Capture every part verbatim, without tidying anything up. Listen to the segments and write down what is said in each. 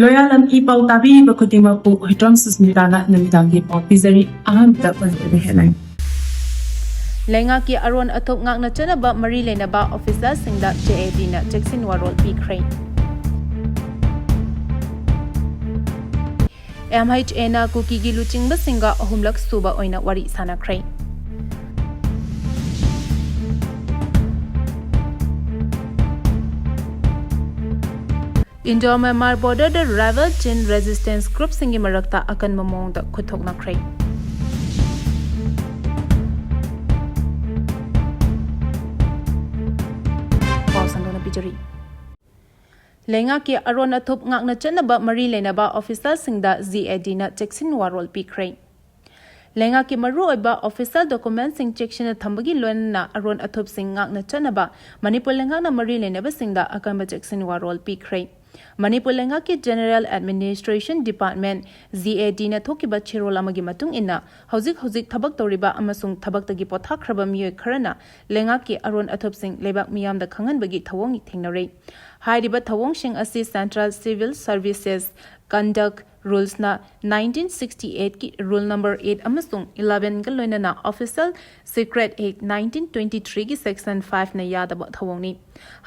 ꯂꯣꯌꯥꯂꯝ E ꯄꯥꯎ ꯇꯥꯕꯤꯔꯤꯕ ꯈꯨꯗꯤꯡꯃꯛꯄꯨ ꯍꯨꯏꯗ꯭ꯔꯣꯝ ꯁꯨꯁꯃꯤꯇꯥꯅ ꯅꯨꯃꯤꯗꯥꯡꯒꯤ ꯄꯥꯎ ꯄꯤꯖꯔꯤ꯫ ꯑꯍꯥꯟꯕꯗ ꯃꯅꯤꯄꯨꯔꯤ headline꯫ ꯂꯩꯉꯥꯛꯀꯤ ꯑꯔꯣꯟ ꯑꯊꯨꯞ ꯉꯥꯛꯅ ꯆꯠꯅꯕ ꯃꯔꯤ ꯂꯩꯅꯕ ꯑꯣꯐꯤꯁꯥꯔꯁꯤꯡꯗ ꯖꯦ ꯑꯦ ꯗꯤꯅ ꯆꯦꯛꯁꯤꯟ ꯋꯥꯔꯣꯜ ꯄꯤꯈ꯭ꯔꯦ꯫ ꯑꯦꯝ ꯑꯩꯆ ꯑꯦꯅ ꯀꯨꯀꯤꯒꯤ ꯂꯨꯆꯤꯡꯕꯁꯤꯡꯒ ꯑꯍꯨꯝꯂꯛ ꯁꯨꯕ ꯑꯣꯏꯅ ꯋꯥꯔꯤ ꯁꯥꯟꯅꯈ꯭ꯔꯦ꯫ ꯏꯟꯗꯣ ꯃ꯭ꯌꯥꯟꯃꯥꯔ ꯕꯣꯔꯗꯔꯗ ꯔꯥꯏꯕꯦꯜ ꯆꯤꯟ ꯔꯦꯖꯤꯁꯇꯦꯟꯁ ꯒ꯭ꯔꯨꯞꯁꯤꯡꯒꯤ ꯃꯔꯛꯇ ꯑꯀꯟꯕ ꯃꯑꯣꯡꯗ ꯈꯨꯠꯊꯣꯛꯅꯈ꯭ꯔꯦ꯫ ꯄꯥꯎ ꯁꯟꯗꯣꯛꯅ ꯄꯤꯖꯔꯤ꯫ ꯂꯩꯉꯥꯛꯀꯤ ꯑꯔꯣꯟ ꯑꯊꯨꯞ ꯉꯥꯛꯅ ꯆꯠꯅꯕ ꯃꯔꯤ ꯂꯩꯅꯕ ꯑꯣꯐꯤꯁꯥꯔꯁꯤꯡꯗ ꯖꯤ ꯑꯦ ꯗꯤꯅ ꯆꯦꯛꯁꯤꯟ ꯋꯥꯔꯣꯜ ꯄꯤꯈ꯭ꯔꯦ꯫ ꯂꯩꯉꯥꯛꯀꯤ ꯃꯔꯨꯑꯣꯏꯕ ꯑꯣꯐꯤꯁꯤꯌꯦꯜ ꯗꯣꯀꯨꯃꯦꯟꯁꯤꯡ ꯆꯦꯛꯁꯤꯟꯅ ꯊꯝꯕꯒꯤ ꯂꯣꯏꯅꯅ ꯑꯔꯣꯟ ꯑꯊꯨꯞꯁꯤꯡ ꯉꯥꯛꯅ ꯆꯠꯅꯕ ꯃꯅꯤꯄꯨꯔ ꯂꯩꯉꯥꯛꯅ ꯃꯔꯤ ꯂꯩꯅꯕꯁꯤꯡꯗ ꯑꯀꯟꯕ ꯆꯦꯛꯁꯤꯟ ꯋꯥꯔꯣꯜ ꯄꯤꯈ꯭ꯔꯦ꯫ ꯃꯅꯤꯄꯨꯔ ꯂꯩꯉꯥꯛꯀꯤ general administration department, G A ꯗꯤꯅ ꯊꯣꯛꯈꯤꯕ ꯆꯦꯔꯣꯜ ꯑꯃꯒꯤ ꯃꯇꯨꯡ ꯏꯟꯅ, ꯍꯧꯖꯤꯛ ꯍꯧꯖꯤꯛ ꯊꯕꯛ ꯇꯧꯔꯤꯕ ꯑꯃꯁꯨꯡ ꯊꯕꯛꯇꯒꯤ ꯄꯣꯊꯥꯈ꯭ꯔꯕ ꯃꯤꯑꯣꯏ ꯈꯔꯅ ꯂꯩꯉꯥꯛꯀꯤ ꯑꯔꯣꯟ ꯑꯊꯨꯞꯁꯤꯡ ꯂꯩꯕꯥꯛ ꯃꯤꯌꯥꯝꯗ ꯈꯪꯍꯟꯕꯒꯤ ꯊꯧꯑꯣꯡ ꯊꯦꯡꯅꯔꯦ꯫ ꯍꯥꯏꯔꯤꯕ ꯊꯧꯑꯣꯡꯁꯤꯡ ꯑꯁꯤ ꯁꯦꯟꯇ꯭ꯔꯦꯜ ꯁꯤꯚꯤꯜ ꯁꯔꯚꯤꯁꯦꯁ ꯀꯟꯗꯛ ꯔꯨꯜꯁꯅ ꯅꯥꯏꯟꯇꯤꯟ ꯁꯤꯛꯁꯇꯤ ꯑꯩꯠꯀꯤ ꯔꯨꯜ ꯅꯝꯕꯔ ꯑꯩꯠ ꯑꯃꯁꯨꯡ ꯏꯂꯦꯚꯦꯟꯒ ꯂꯣꯏꯅꯅ official secret act nineteen twenty ꯊ꯭ꯔꯤꯒꯤ ꯁꯦꯛꯁꯟ ꯐꯥꯏꯚꯅ ꯌꯥꯗꯕ ꯊꯧꯑꯣꯡꯅꯤ꯫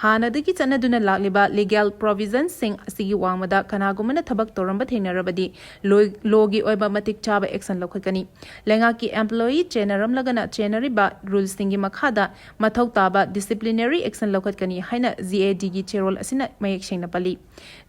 ꯍꯥꯟꯅꯗꯒꯤ ꯆꯠꯅꯗꯨꯅ ꯂꯥꯛꯂꯤꯕ ꯂꯤꯒꯦꯜ ꯄ꯭ꯔꯣꯚꯤꯖꯟꯁꯤꯡ ꯑꯁꯤꯒꯤ ꯋꯥꯡꯃꯗ ꯀꯅꯥꯒꯨꯝꯕꯅ ꯊꯕꯛ ꯇꯧꯔꯝꯕ ꯊꯦꯡꯅꯔꯕꯗꯤ ꯂꯣꯏ-, ꯂꯣꯒꯤ ꯑꯣꯏꯕ ꯃꯇꯤꯛ ꯆꯥꯕ ꯑꯦꯛꯁꯟ ꯂꯧꯈꯠꯀꯅꯤ꯫ ꯂꯩꯉꯥꯛꯀꯤ ꯑꯦꯝꯄ꯭ꯂꯣꯌꯤ ꯆꯦꯟꯅꯔꯝꯂꯒꯅ ꯆꯦꯟꯅꯔꯤꯕ ꯔꯨꯜꯁꯤꯡꯒꯤ ꯃꯈꯥꯗ ꯃꯊꯧ ꯇꯥꯕ ꯗꯤꯁꯤꯄ꯭ꯂꯤꯅꯔꯤ ꯑꯦꯛꯁꯟ ꯂꯧꯈꯠꯀꯅꯤ ꯍꯥꯏꯅ ꯖꯤ ꯑꯦ ꯗꯤꯒꯤ ꯆꯦꯔꯣꯜ ꯑꯁꯤꯅ ꯃꯌꯦꯛ ꯁꯦꯡꯅ ꯄꯜꯂꯤ꯫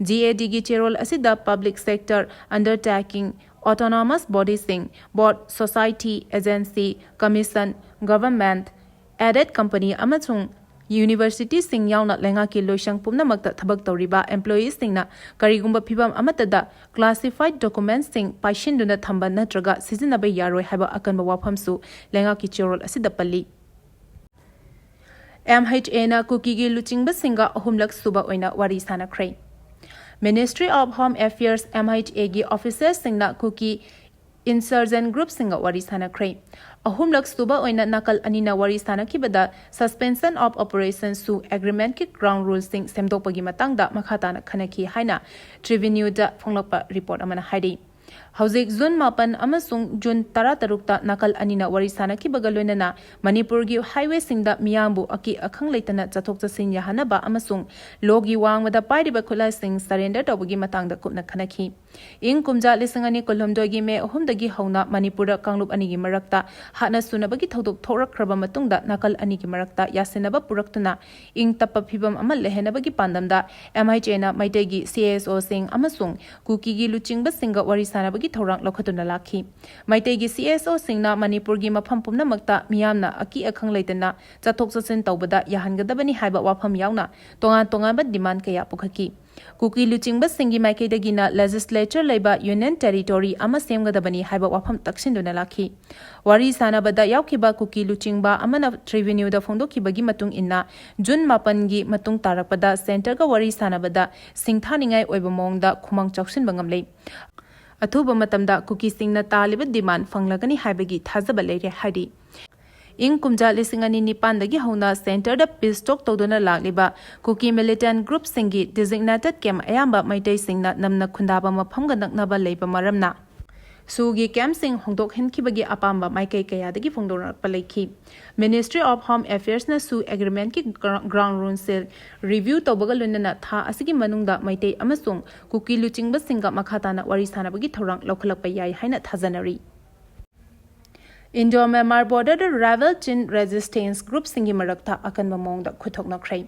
ꯖꯤ ꯑꯦ ꯗꯤꯒꯤ ꯆꯦꯔꯣꯜ ꯑꯁꯤꯗ ꯄꯕ꯭ꯂꯤꯛ ꯁꯦꯛꯇꯔ ꯑꯟꯗꯔꯇꯦꯀꯤꯡ, ꯑꯣꯇꯣꯅꯣꯃꯁ ꯕꯣꯗꯤꯁꯤꯡ, board, society, agency, commission, government, aided company ꯑꯃꯁꯨꯡ ꯌꯨꯅꯤꯚꯔꯁꯤꯇꯤꯁꯤꯡ ꯌꯥꯎꯅ ꯂꯩꯉꯥꯛꯀꯤ ꯂꯣꯏꯁꯪ ꯄꯨꯝꯅꯃꯛꯇ ꯊꯕꯛ ꯇꯧꯔꯤꯕ ꯑꯦꯝꯄ꯭ꯂꯣꯌꯤꯁꯤꯡꯅ ꯀꯔꯤꯒꯨꯝꯕ ꯐꯤꯚꯝ ꯑꯃꯠꯇꯗ ꯀ꯭ꯂꯥꯁꯤꯐꯥꯏꯗ ꯗꯣꯀꯨꯃꯦꯟꯠꯁꯤꯡ ꯄꯥꯏꯁꯤꯟꯗꯨꯅ ꯊꯝꯕ ꯅꯠꯇ꯭ꯔꯒ ꯁꯤꯖꯤꯟꯅꯕ ꯌꯥꯔꯣꯏ ꯍꯥꯏꯕ ꯑꯀꯟꯕ ꯋꯥꯐꯝꯁꯨ ꯂꯩꯉꯥꯛꯀꯤ ꯆꯦꯔꯣꯜ ꯑꯁꯤꯗ ꯄꯜꯂꯤ꯫ ꯑꯦꯝ ꯑꯩꯆ ꯑꯦꯅ ꯀꯨꯀꯤꯒꯤ ꯂꯨꯆꯤꯡꯕꯁꯤꯡꯒ ꯑꯍꯨꯝꯂꯛ ꯁꯨꯕ ꯑꯣꯏꯅ ꯋꯥꯔꯤ ꯁꯥꯟꯅꯈ꯭ꯔꯦ꯫ Ministry of Home Affairs, M H ꯑꯦꯒꯤ ꯑꯣꯐꯤꯁꯥꯔꯁꯤꯡꯅ ꯀꯨꯀꯤ insurgent groupꯁꯤꯡꯒ ꯋꯥꯔꯤ ꯁꯥꯟꯅꯈ꯭ꯔꯦ꯫ ꯑꯍꯨꯝꯂꯛ ꯁꯨꯕ ꯑꯣꯏꯅ ꯅꯥꯀꯜ ꯑꯅꯤꯅ ꯋꯥꯔꯤ ꯁꯥꯟꯅꯈꯤꯕꯗ Suspension of Operation ꯁꯨ Agreementꯀꯤ ground ruleꯁꯤꯡ ꯁꯦꯝꯗꯣꯛꯄꯒꯤ ꯃꯇꯥꯡꯗ ꯃꯈꯥ ꯇꯥꯅ ꯈꯟꯅꯈꯤ ꯍꯥꯏꯅ ꯇ꯭ꯔꯤꯕ꯭ꯌꯨꯟꯗ ꯐꯣꯡꯂꯛꯄ ꯔꯤꯄꯣꯔꯠ ꯑꯃꯅ ꯍꯥꯏꯔꯤ꯫ ꯍꯧꯖꯤꯛ ꯖꯨꯟ ꯃꯥꯄꯟ ꯑꯃꯁꯨꯡ ꯖꯨꯟ ꯇꯔꯥꯇꯔꯨꯛꯇ ꯅꯥꯀꯜ ꯑꯅꯤꯅ ꯋꯥꯔꯤ ꯁꯥꯟꯅꯈꯤꯕꯒ ꯂꯣꯏꯅꯅ ꯃꯅꯤꯄꯨꯔꯒꯤ highwayꯁꯤꯡꯗ ꯃꯤꯌꯥꯝꯕꯨ ꯑꯀꯤ ꯑꯈꯪ ꯂꯩꯇꯅ ꯆꯠꯊꯣꯛ ꯆꯠꯁꯤꯟ ꯌꯥꯍꯟꯅꯕ ꯑꯃꯁꯨꯡ ꯂꯣꯒꯤ ꯋꯥꯡꯃꯗ ꯄꯥꯏꯔꯤꯕ ꯈꯨꯠꯂꯥꯏꯁꯤꯡ surrender ꯇꯧꯕꯒꯤ ꯃꯇꯥꯡꯗ ꯀꯨꯞꯅ ꯈꯟꯅꯈꯤ꯫ ꯏꯪ ꯀꯨꯝꯖꯥ ꯂꯤꯁꯤꯡ ꯑꯅꯤ ꯀꯨꯟꯍꯨꯝꯗꯣꯏꯒꯤ ꯃꯦ ꯑꯍꯨꯝꯗꯒꯤ ꯍꯧꯅ ꯃꯅꯤꯄꯨꯔꯗ ꯀꯥꯡꯂꯨꯞ ꯑꯅꯤꯒꯤ ꯃꯔꯛꯇ ꯍꯥꯠꯅ ꯁꯨꯅꯕꯒꯤ ꯊꯧꯗꯣꯛ ꯊꯣꯛꯂꯛꯈ꯭ꯔꯕ ꯃꯇꯨꯡꯗ ꯅꯥꯀꯜ ꯑꯅꯤꯒꯤ ꯃꯔꯛꯇ ꯌꯥꯁꯤꯟꯅꯕ ꯄꯨꯔꯛꯇꯨꯅ ꯏꯪ ꯇꯞꯄ ꯐꯤꯕꯝ ꯑꯃ ꯂꯩꯍꯟꯅꯕꯒꯤ ꯄꯥꯟꯗꯝꯗ MITAꯅ ꯃꯩꯇꯩꯒꯤ CSOꯁꯤꯡ ꯑꯃꯁꯨꯡ ꯀꯨꯀꯤꯒꯤ ꯂꯨꯆꯤꯡꯕꯁꯤꯡꯒ ꯋꯥꯔꯤ ꯁꯥꯟꯅꯕꯒꯤ ꯊꯧꯔꯥꯡ ꯂꯧꯈꯠꯇꯨꯅ ꯂꯥꯛꯈꯤ꯫ ꯃꯩꯇꯩꯒꯤ CSOꯁꯤꯡꯅ ꯃꯅꯤꯄꯨꯔꯒꯤ ꯃꯐꯝ ꯄꯨꯝꯅꯃꯛꯇ ꯃꯤꯌꯥꯝꯅ ꯑꯀꯤ ꯑꯈꯪ ꯂꯩꯇꯅ ꯆꯠꯊꯣꯛ ꯆꯠꯁꯤꯟ ꯇꯧꯕꯗ ꯌꯥꯍꯟꯒꯗꯕꯅꯤ ꯍꯥꯏꯕ ꯋꯥꯐꯝ ꯌꯥꯎꯅ ꯇꯣꯉꯥꯟ ꯇꯣꯉꯥꯟꯕ demand ꯀꯌꯥ ꯄꯨꯈꯠꯈꯤ꯫ ꯀꯨꯀꯤ ꯂꯨꯆꯤꯡꯕꯁꯤꯡꯒꯤ ꯃꯥꯏꯀꯩꯗꯒꯤꯅ legislature ꯂꯩꯕ union territory ꯑꯃ ꯁꯦꯝꯒꯗꯕꯅꯤ ꯍꯥꯏꯕ ꯋꯥꯐꯝ ꯇꯛꯁꯤꯟꯗꯨꯅ ꯂꯥꯛꯈꯤ꯫ ꯋꯥꯔꯤ ꯁꯥꯟꯅꯕꯗ ꯌꯥꯎꯈꯤꯕ ꯀꯨꯀꯤ ꯂꯨꯆꯤꯡꯕ ꯑꯃꯅ ꯇ꯭ꯔꯤꯕ꯭ꯌꯨꯟꯗ ꯐꯣꯡꯗꯣꯛꯈꯤꯕꯒꯤ ꯃꯇꯨꯡ ꯏꯟꯅ, ꯖꯨꯟ ꯃꯥꯄꯟꯒꯤ ꯃꯇꯨꯡ ꯇꯥꯔꯛꯄꯗ centreꯒ ꯋꯥꯔꯤ ꯁꯥꯟꯅꯕꯗ ꯁꯤꯡꯊꯥꯅꯤꯡꯉꯥꯏ ꯑꯣꯏꯕ ꯃꯑꯣꯡꯗ ꯈꯨꯃꯥꯡ ꯆꯥꯎꯁꯤꯟꯕ ꯉꯝꯂꯦ꯫ ꯑꯊꯨꯕ ꯃꯇꯝꯗ ꯀꯨꯀꯤꯁꯤꯡꯅ ꯇꯥꯜꯂꯤꯕ demand ꯐꯪꯂꯒꯅꯤ ꯍꯥꯏꯕꯒꯤ ꯊꯥꯖꯕ ꯂꯩꯔꯦ ꯍꯥꯏꯔꯤ꯫ ꯏꯪ ꯀꯨꯝꯖꯥ ꯂꯤꯁꯤꯡ ꯑꯅꯤ ꯅꯤꯄꯥꯟꯗꯒꯤ ꯍꯧꯅ centreꯗ peace talk ꯇꯧꯗꯨꯅ ꯂꯥꯛꯂꯤꯕ ꯀꯨꯀꯤ militant groupꯁꯤꯡꯒꯤ designated camp ꯑꯌꯥꯝꯕ ꯃꯩꯇꯩꯁꯤꯡꯅ ꯅꯝꯅ ꯈꯨꯟꯗꯥꯕ ꯃꯐꯝꯒ ꯅꯛꯅꯕ ꯂꯩꯕ ꯃꯔꯝꯅ, ꯁꯨꯒꯤ campꯁꯤꯡ ꯍꯣꯡꯗꯣꯛꯍꯟꯈꯤꯕꯒꯤ ꯑꯄꯥꯝꯕ ꯃꯥꯏꯀꯩ ꯀꯌꯥꯗꯒꯤ ꯐꯣꯡꯗꯣꯔꯛꯄ ꯂꯩꯈꯤ꯫ Ministry of Home Affairsꯅ ꯁꯨ Agreementꯀꯤ ꯒ꯭ꯔꯥ-, ground ruleꯁꯤꯡ review ꯇꯧꯕꯒ ꯂꯣꯏꯅꯅ ꯊꯥ ꯑꯁꯤꯒꯤ ꯃꯅꯨꯡꯗ ꯃꯩꯇꯩ ꯑꯃꯁꯨꯡ ꯀꯨꯀꯤ ꯂꯨꯆꯤꯡꯕꯁꯤꯡꯒ ꯃꯈꯥ ꯇꯥꯅ ꯋꯥꯔꯤ ꯁꯥꯟꯅꯕꯒꯤ ꯊꯧꯔꯥꯡ ꯂꯧꯈꯠꯂꯛꯄ ꯌꯥꯏ ꯍꯥꯏꯅ ꯊꯥꯖꯅꯔꯤ꯫ Indo Myanmar borderꯗ rival Chin resistance groupꯁꯤꯡꯒꯤ ꯃꯔꯛꯇ ꯑꯀꯟꯕ ꯃꯑꯣꯡꯗ ꯈꯨꯠꯊꯣꯛꯅꯈ꯭ꯔꯦ꯫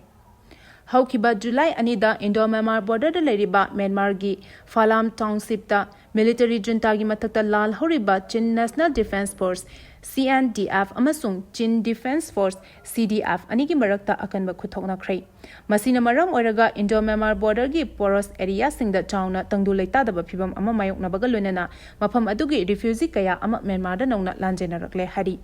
ꯍꯧꯈꯤꯕ ꯖꯨꯂꯥꯏ ꯑꯅꯤꯗ Indo Myanmar borderꯗ ꯂꯩꯔꯤꯕ ꯃ꯭ꯌꯥꯟꯃꯥꯔꯒꯤ Falam townshipꯇ military juntaꯒꯤ ꯃꯊꯛꯇ ꯂꯥꯜꯍꯧꯔꯤꯕ Chin National Defence Force, CNDF, ꯑꯃꯁꯨꯡ Chin Defence Force, CDF, ꯑꯅꯤꯒꯤ ꯃꯔꯛꯇ ꯑꯀꯟꯕ ꯈꯨꯠꯊꯣꯛꯅꯈ꯭ꯔꯦ꯫ ꯃꯁꯤꯅ ꯃꯔꯝ ꯑꯣꯏꯔꯒ Indo Myanmar borderꯒꯤ porous areaꯁꯤꯡꯗ ꯆꯥꯎꯅ ꯇꯪꯗꯨ ꯂꯩꯇꯥꯗꯕ ꯐꯤꯚꯝ ꯑꯃ ꯃꯥꯌꯣꯛꯅꯕꯒ ꯂꯣꯏꯅꯅ ꯃꯐꯝ ꯑꯗꯨꯒꯤ refugee ꯀꯌꯥ ꯑꯃ ꯃ꯭ꯌꯥꯟꯃꯥꯔꯗ ꯅꯧꯅ ꯂꯥꯟꯖꯦꯟꯅꯔꯛꯂꯦ ꯍꯥꯏꯔꯤ꯫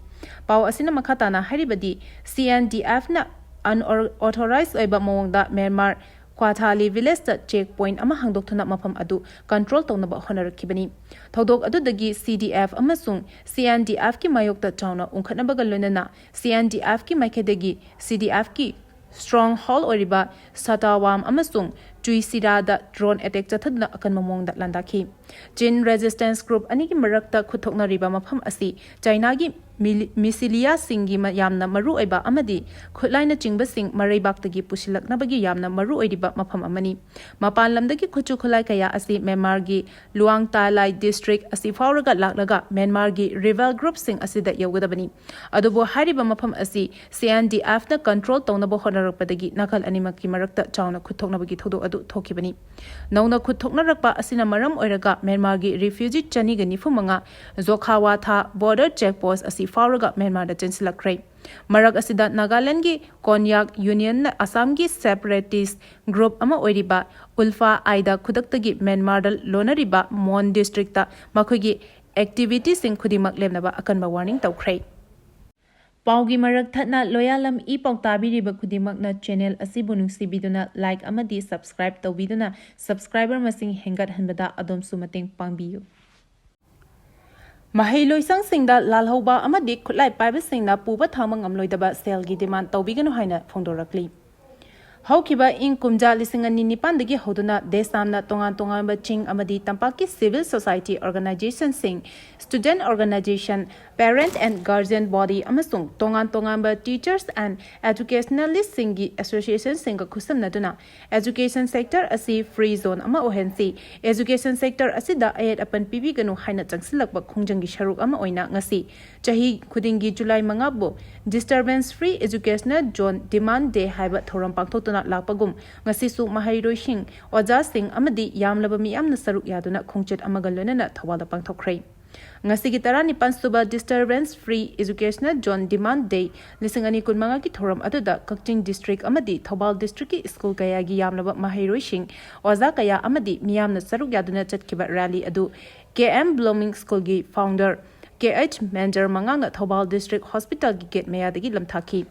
ꯄꯥꯎ ꯑꯁꯤꯅ ꯃꯈꯥ ꯇꯥꯅ ꯍꯥꯏꯔꯤꯕꯗꯤ, CNDFꯅ unauthorized ꯑꯣꯏꯕ ꯃꯑꯣꯡꯗ ꯃ꯭ꯌꯥꯟꯃꯥꯔ ꯀ꯭ꯋꯥꯊꯥꯂꯤ ꯚꯤꯂꯦꯖꯇ ꯆꯦꯛ ꯄꯣꯏꯟꯠ ꯑꯃ ꯍꯥꯡꯗꯣꯛꯇꯨꯅ ꯃꯐꯝ ꯑꯗꯨ ꯀꯟꯇ꯭ꯔꯣꯜ ꯇꯧꯅꯕ ꯍꯣꯠꯅꯔꯛꯈꯤꯕꯅꯤ꯫ ꯊꯧꯗꯣꯛ ꯑꯗꯨꯗꯒꯤ ꯁꯤ ꯗꯤ ꯑꯦꯐ ꯑꯃꯁꯨꯡ ꯁꯤ ꯑꯦꯟ ꯗꯤ ꯑꯦꯐꯀꯤ ꯃꯥꯌꯣꯛꯇ ꯆꯥꯎꯅ ꯎꯪꯈꯠꯅꯕꯒ ꯂꯣꯏꯅꯅ ꯁꯤ ꯑꯦꯟ ꯗꯤ ꯑꯦꯐꯀꯤ ꯃꯥꯏꯀꯩꯗꯒꯤ ꯁꯤ ꯗꯤ ꯑꯦꯐꯀꯤ ꯁ꯭ꯇ꯭ꯔꯣꯡ ꯍꯣꯜ ꯑꯣꯏꯔꯤꯕ ꯁꯇꯥꯋꯥꯝ ꯑꯃꯁꯨꯡ ꯆꯨꯏꯁꯤꯔꯥꯗ ꯗ꯭ꯔꯣꯟ ꯑꯦꯇꯦꯛ ꯆꯠꯊꯗꯨꯅ ꯑꯀꯟꯕ ꯃꯑꯣꯡꯗ ꯂꯥꯟꯗꯥꯈꯤ꯫ ꯆꯤꯟ ꯔꯦꯖꯤꯁꯇꯦꯟꯁ ꯒ꯭ꯔꯨꯞ ꯑꯅꯤꯒꯤ ꯃꯔꯛꯇ ꯈꯨꯠꯊꯣꯛꯅꯔꯤꯕ ꯃꯐꯝ ꯑꯁꯤ ꯆꯥꯏꯅꯥꯒꯤ ꯃꯤꯂꯤ-, ꯃꯤꯁꯤꯂꯤꯌꯥꯁꯤꯡꯒꯤ ꯃ-, ꯌꯥꯝꯅ ꯃꯔꯨꯑꯣꯏꯕ ꯑꯃꯗꯤ ꯈꯨꯠꯂꯥꯏꯅꯆꯤꯡꯕꯁꯤꯡ ꯃꯔꯩꯕꯥꯛꯇꯒꯤ ꯄꯨꯁꯤꯜꯂꯛꯅꯕꯒꯤ ꯌꯥꯝꯅ ꯃꯔꯨꯑꯣꯏꯔꯤꯕ ꯃꯐꯝ ꯑꯃꯅꯤ꯫ ꯃꯄꯥꯟ ꯂꯝꯗꯒꯤ ꯈꯨꯠꯁꯨ ꯈꯨꯠꯂꯥꯏ ꯀꯌꯥ ꯑꯁꯤ ꯃ꯭ꯌꯥꯟꯃꯥꯔꯒꯤ ꯂꯨꯋꯥꯡ ꯇꯥꯂꯥꯏ ꯗꯤꯁꯇ꯭ꯔꯤꯛ ꯑꯁꯤ ꯐꯥꯎꯔꯒ ꯂꯥꯛꯂꯒ ꯃ꯭ꯌꯥꯟꯃꯥꯔꯒꯤ ꯔꯤꯕꯦꯜ ꯒ꯭ꯔꯨꯞꯁꯤꯡ ꯑꯁꯤꯗ ꯌꯧꯒꯗꯕꯅꯤ꯫ ꯑꯗꯨꯕꯨ ꯍꯥꯏꯔꯤꯕ ꯃꯐꯝ ꯑꯁꯤ ꯁꯤ ꯑꯦꯟ ꯗꯤ ꯑꯦꯐꯅ ꯀꯟꯇ꯭ꯔꯣꯜ ꯇꯧꯅꯕ ꯍꯣꯠꯅꯔꯛꯄꯗꯒꯤ ꯅꯥꯀꯜ ꯑꯅꯤꯃꯛꯀꯤ ꯃꯔꯛꯇ ꯆꯥꯎꯅ ꯈꯨꯠꯊꯣꯛꯅꯕꯒꯤ ꯊꯧꯗꯣꯛ ꯑꯗꯨ ꯊꯣꯛꯈꯤꯕꯅꯤ꯫ ꯅꯧꯅ ꯈꯨꯠꯊꯣꯛꯅꯔꯛꯄ ꯑꯁꯤꯅ ꯃꯔꯝ ꯑꯣꯏꯔꯒ ꯃ꯭ꯌꯥꯟꯃꯥꯔꯒꯤ ꯔꯤꯐ꯭ꯌꯨꯖꯤ ꯆꯅꯤꯒ ꯅꯤꯐꯨ ꯃꯉꯥ ꯖꯣꯈꯥꯋꯥꯊꯥ ꯕꯣꯔꯗꯔ ꯆꯦꯛ ꯄꯣꯁ ꯑꯁꯤ ꯐꯥꯎꯔꯒ ꯃ꯭ꯌꯥꯟꯃꯥꯔꯗ ꯆꯦꯟꯁꯤꯜꯂꯛꯈ꯭ꯔꯦ꯫ ꯃꯔꯛ ꯑꯁꯤꯗ ꯅꯥꯒꯥꯂꯦꯟꯗꯒꯤ ꯀꯣꯟꯌꯥꯛ ꯌꯨꯅꯤꯌꯟꯅ ꯑꯁꯥꯝꯒꯤ ꯁꯦꯄꯔꯦꯇꯤꯁ ꯒ꯭ꯔꯨꯞ ꯑꯃ ꯑꯣꯏꯔꯤꯕ ꯎꯜꯐꯥ ꯑꯥꯏꯗ ꯈꯨꯗꯛꯇꯒꯤ ꯃ꯭ꯌꯥꯟꯃꯥꯔꯗ ꯂꯣꯟꯅꯔꯤꯕ ꯃꯣꯟ ꯗꯤꯁꯇ꯭ꯔꯤꯛꯇ ꯃꯈꯣꯏꯒꯤ ꯑꯦꯛꯇꯤꯚꯤꯇꯤꯁꯤꯡ ꯈꯨꯗꯤꯡꯃꯛ ꯂꯦꯞꯅꯕ ꯑꯀꯟꯕ ꯋꯥꯔꯅꯤꯡ ꯇꯧꯈ꯭ꯔꯦ꯫ ꯄꯥꯎꯒꯤ ꯃꯔꯛ ꯊꯠꯅ ꯂꯣꯌꯥꯂꯝ ꯏ ꯄꯥꯎ ꯇꯥꯕꯤꯔꯤꯕ ꯈꯨꯗꯤꯡꯃꯛꯅ ꯆꯦꯅꯦꯜ ꯑꯁꯤꯕꯨ ꯅꯨꯡꯁꯤꯕꯤꯗꯨꯅ ꯂꯥꯏꯛ ꯑꯃꯗꯤ ꯁꯕꯁꯀ꯭ꯔꯥꯏꯕ ꯇꯧꯕꯤꯗꯨꯅ ꯁꯕꯁꯀ꯭ꯔꯥꯏꯕꯔ ꯃꯁꯤꯡ ꯍꯦꯟꯒꯠꯍꯟꯕꯗ ꯑꯗꯣꯝꯁꯨ ꯃꯇꯦꯡ ꯄꯥꯡꯕꯤꯌꯨ꯫ ꯃꯍꯩꯂꯣꯏꯁꯪꯁꯤꯡꯗ ꯂꯥꯜꯍꯧꯕ ꯑꯃꯗꯤ ꯈꯨꯠꯂꯥꯏ ꯄꯥꯏꯕꯁꯤꯡꯅ ꯄꯨꯕ ꯊꯥꯡꯕ ꯉꯝꯂꯣꯏꯗꯕ ꯁꯦꯜꯒꯤ ꯗꯤꯃꯥꯟ ꯇꯧꯕꯤꯒꯅꯨ ꯍꯥꯏꯅ ꯐꯣꯡꯗꯣꯔꯛꯂꯤ꯫ ꯍꯧꯈꯤꯕ ꯏꯪ ꯀꯨꯝꯖꯥ ꯂꯤꯁꯤꯡ ꯑꯅꯤ ꯅꯤꯄꯥꯟꯗꯒꯤ ꯍꯧꯗꯨꯅ ꯗꯦꯁ ꯌꯥꯝꯅ ꯇꯣꯉꯥꯟ ꯇꯣꯉꯥꯟꯕ ꯆꯤꯡ ꯑꯃꯗꯤ ꯇꯝꯄꯥꯛꯀꯤ civil society organizationꯁꯤꯡ, student organization, parent and guardian body ꯑꯃꯁꯨꯡ ꯇꯣꯉꯥꯟ ꯇꯣꯉꯥꯟꯕ teachers and educationalistꯁꯤꯡꯒꯤ associationꯁꯤꯡꯒ ꯈꯨꯠꯁꯝꯅꯗꯨꯅ education sector ꯑꯁꯤ free zone ꯑꯃ ꯑꯣꯏꯍꯟꯁꯤ, education sector ꯑꯁꯤꯗ ꯑꯌꯦꯠ ꯑꯄꯟ ꯄꯤꯕꯤꯒꯅꯨ ꯍꯥꯏꯅ ꯆꯪꯁꯤꯜꯂꯛꯄ ꯈꯣꯡꯖꯪꯒꯤ ꯁꯔꯨꯛ ꯑꯃ ꯑꯣꯏꯅ ꯉꯁꯤ ꯆꯍꯤ ꯈꯨꯗꯤꯡꯒꯤ July ꯃꯉꯥꯕꯨ Disturbance Free Educational Zone Demand Day ꯍꯥꯏꯕ ꯊꯧꯔꯝ ꯄꯥꯡꯊꯣꯛꯇꯨꯅ ꯂꯥꯛꯄꯒꯨꯝ, ꯉꯁꯤꯁꯨ ꯃꯍꯩꯔꯣꯏꯁꯤꯡ, ꯑꯣꯖꯥꯁꯤꯡ ꯑꯃꯗꯤ ꯌꯥꯝꯂꯕ ꯃꯤꯌꯥꯝꯅ ꯁꯔꯨꯛ ꯌꯥꯗꯨꯅ ꯈꯣꯡꯆꯠ ꯑꯃꯒ ꯂꯣꯏꯅꯅ ꯊꯧꯕꯥꯜꯗ ꯄꯥꯡꯊꯣꯛꯈ꯭ꯔꯦ꯫ ꯉꯁꯤꯒꯤ ꯇꯔꯥꯅꯤꯄꯥꯟ ꯁꯨꯕ Disturbance Free Educational Zone Demand Day ꯂꯤꯁꯤꯡ ꯑꯅꯤ ꯀꯨꯟꯃꯉꯥꯒꯤ ꯊꯧꯔꯝ ꯑꯗꯨꯗ ꯀꯛꯆꯤꯡ ꯗꯤꯁꯇ꯭ꯔꯤꯛ ꯑꯃꯗꯤ ꯊꯧꯕꯥꯜ ꯗꯤꯁꯇ꯭ꯔꯤꯛꯀꯤ ꯁ꯭ꯀꯨꯜ ꯀꯌꯥꯒꯤ ꯌꯥꯝꯂꯕ ꯃꯍꯩꯔꯣꯏꯁꯤꯡ, ꯑꯣꯖꯥ ꯀꯌꯥ ꯑꯃꯗꯤ ꯃꯤꯌꯥꯝꯅ ꯁꯔꯨꯛ ꯌꯥꯗꯨꯅ ꯆꯠꯈꯤꯕ ꯔꯦꯂꯤ ꯑꯗꯨ ꯀꯦ ꯑꯦꯝ ꯕ꯭ꯂꯨꯃꯤꯡ ꯁ꯭ꯀꯨꯜꯒꯤ ꯐꯥꯎꯟꯗꯔ ꯀꯦ ꯑꯩꯆ ꯃꯦꯟꯖꯔ ꯃꯉꯥꯡꯅ ꯊꯧꯕꯥꯜ ꯗꯤꯁꯇ꯭ꯔꯤꯛ ꯍꯣꯁꯄꯤꯇꯥꯜꯒꯤ ꯒꯦꯠ ꯃꯌꯥꯗꯒꯤ ꯂꯝꯊꯥꯈꯤ꯫